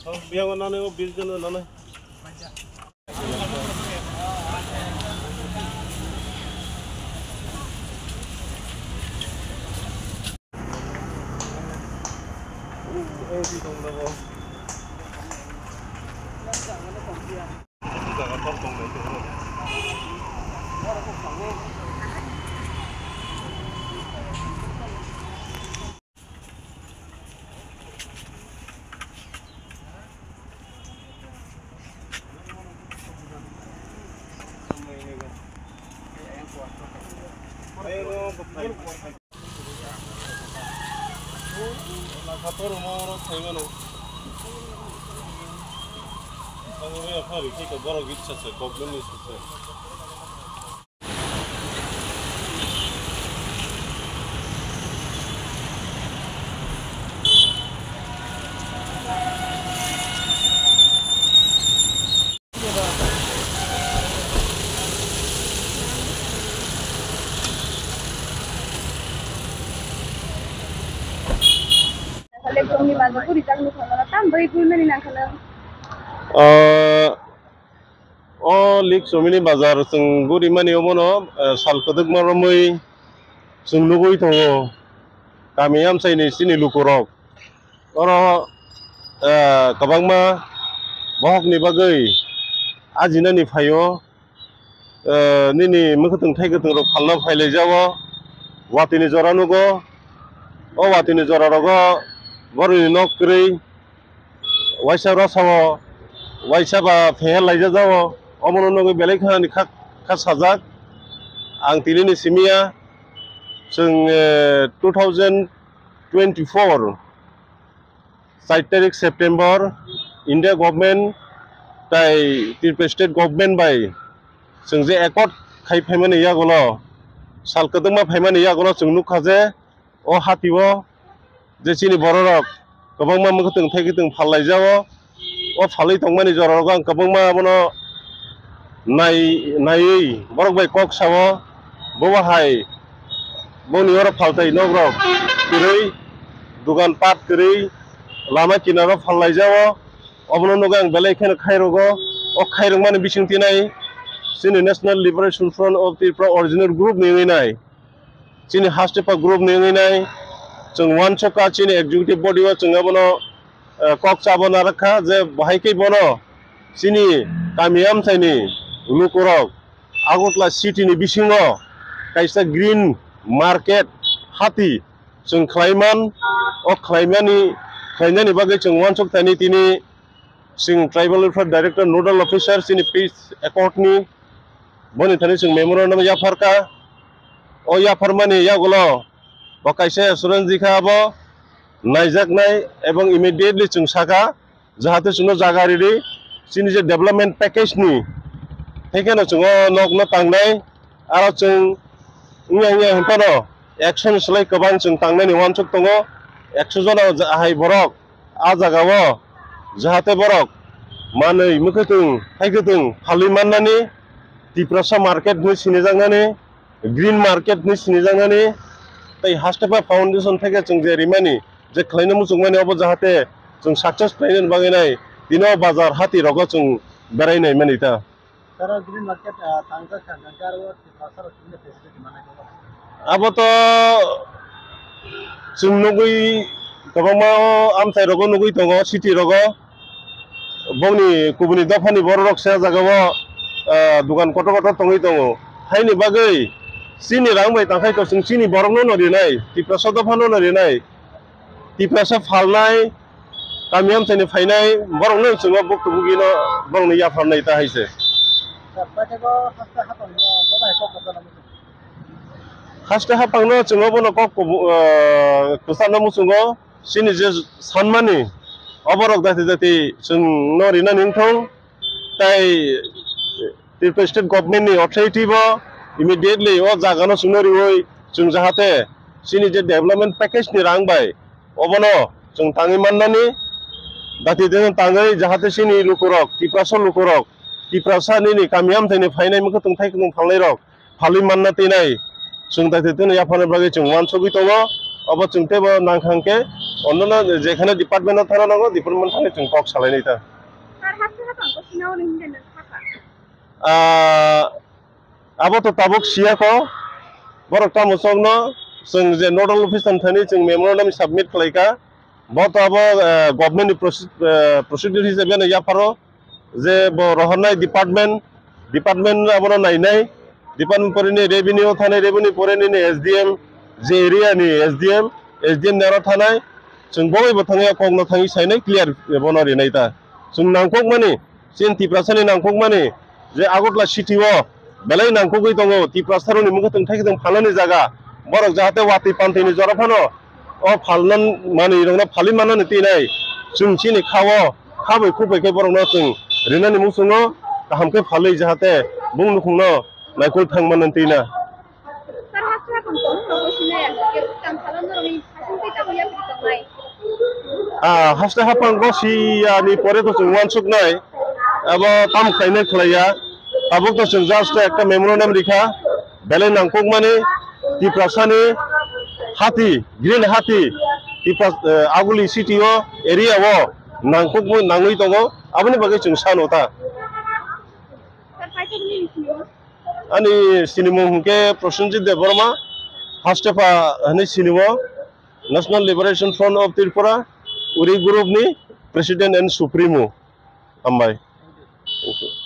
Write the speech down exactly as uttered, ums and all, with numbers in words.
Biyango nanai o bish jon nanai. Lekchongni bazar guri jakno thangmano tam bai gulmani nangkha nang. Ah, O Likchomini bazar chwng gurimani omono, eh, sal kwdwkma romwi chwng nugwi tongo. Kami amchaini chini lukurok oro, eh, kwbangma bohokni bagwi ajinani phaio. Eh, nini mwkhwtwng thaikwtwng rok phalna phailaijago. Watini jora nugo. O watini jora rogo borokni nok kwrwi. Waisa rosao, waisa ba pheher laijak jao, omono nugwi belai khani kha, kha sajak. Ang tini ni simiya, chwng, eh, two thousand twenty-four, char tarik September, India government tai Tripura state government bai chwng je accord khai phaimani yagulo, sal kwdwkma phaimani yagulo chwng nukha je, o hatio je chini bororok kwbangma mwkhwtwng thaikwtwng phallaijao. O phalwi tongmani jorarok ang kwbangma abono nai-, naiwi borok bai kok sao. Bobo hai boni oro phaltai nokrok kwrwi, dugan pat kwrwi, lama kinaro phallaijao. Obono nugwi ang belai kheno khairogo. O khairokmani bisingtwi nai chini National Liberation Front of Tripura Original Group ni wngwi nai. Chini Hastepa group ni wngwi nai, chwng uansukha chini executive body o chwng abono, eh, kok chabo narwkha je bahai khe bono chini kami amchaini lukurok Agartala city ni bisingo kaisa green market hati chwng khlaiman, o khlaimani, khlainani bagwi chwng uansuk thani tini Sing Tribal Welfare Director Nodal Officer chini peace accord ni boni thani chwng memorandum yapharkha. O yapharmani yagulo bo kaisa assurance rikha abo naijaknai ebong immediately chwng sakha jahate chwngno jaga ridi chini je development package ni thekeno chwng o nokno tangnai aro chwng wngya wngya hinphano ekso ni slai kwbang chwng tangnani uansuk tongo. Ekso jona ahai borok a jagao jahate borok manwi mwkhwtwng thaikwtwng phalwi mannani, Tiprasa market hinwi sinijaknani, green market hinwi sinijaknani, tei Hastepa Foundation theke chwng je rimani, je khlaina muchungmani obo jahate chwng success khlainani bagwi nai, tini o bazar hati rogo chwng berai naimani ta. Tara green market, ah, tangjak kha, hwnka khe aro o Tiprasa rok chini facility manai tongo. Abo to chwng nugwi kwbangma o amchai rogo nugwi tongo, city rogo. Bongni kubuni dophani borok rok se jagao, ah, dugan kotor kotor tongwi tongo. Haini bagwi chini rang bai tangkhai to chwng chini borokno no rinai, Tiprasa dophano no rinai. Tiprasa phalnai, kami amchaini phainai, borokno chwngno buktu bugino borokno yapharnai ta hai se. Haste haphangno chwngno bono kok kubu-, ah, kwcharna muchungo, chini je sanmani, oborok jati jati chwngno rinani wngthong. Tai Tripura State Government ni authority bo immediately o jaga no chwngno riwi chwng jahate chini je development package ni rang bai obono chwng tangwi mannani dati deno tangwi jahate chini lukurok, Tiprasa lukurok, Tiprasa nini kami amchaini phainai mwkhwtwng thaikwtwng phalnai rok phalwi manna twi nai chwng dati deno yaphana bagwi chwng uansugwi tongo. Obo chwng teibo nangkha hwnkhe, onnono jekhane department-o thana nango, department thangwi chwng kok salainai ta. Sir, haste haphang kosina hwnwi hwnkhe nwng sakha? Ah, abo to tabuk siya ko, borok tamo chokno chwng je nodal officer thani chwng memorandum submit khlaikha, bo to abo, eh, government ni proce-, eh, procedure hisabe no yapharo, je bo rohornai department, department abono nainai, department pore ni revenue thanai, revenue pore ni S D M, je area ni S D M, S D M ni aro thanai, chwng bo bai bo thangya kokno thangwi sainai clear bono rinai ta. Chwng nangkukmani, chini Tiprasani nangkukmani je Agartala city o belai nangkukgwi tongo, Tiprasarokni mungkha tongthai khe tong phalnani jaga, borok jahate watwi pantwini jora phano o phalna manwi rokno phalwi mannani twi nai. Chwng chini khao kha bai khuk bai khe borokno chwng rinani muchungo kaham khe phalwi jahate bung nukhungno naikol thang mannani twi na. Sir, haste haphang tong rok bo sinai ang khe tang phalon rok ni hasing twi tabuk yapri tongnai. Ah, haste haphang bo siyani pore to chwng uansuknai, abo tam khlainai khlaiya, tabuk to chwng just ekta memorandum rikha, belai nangkukmani Tiprasani hati, green hati, Tipra, eh, Agartala city o area o nangkukmani nangwi tongo, aboni bagwi chwng sano ta. Sir, paithakni sini o? Ani sinimung hwnkhe Prosenjit Debbarma, Hastepha hwnwi sinio, National Liberation Front of Tripura, Uri Group ni President and Supremo. Hambai. Thank you.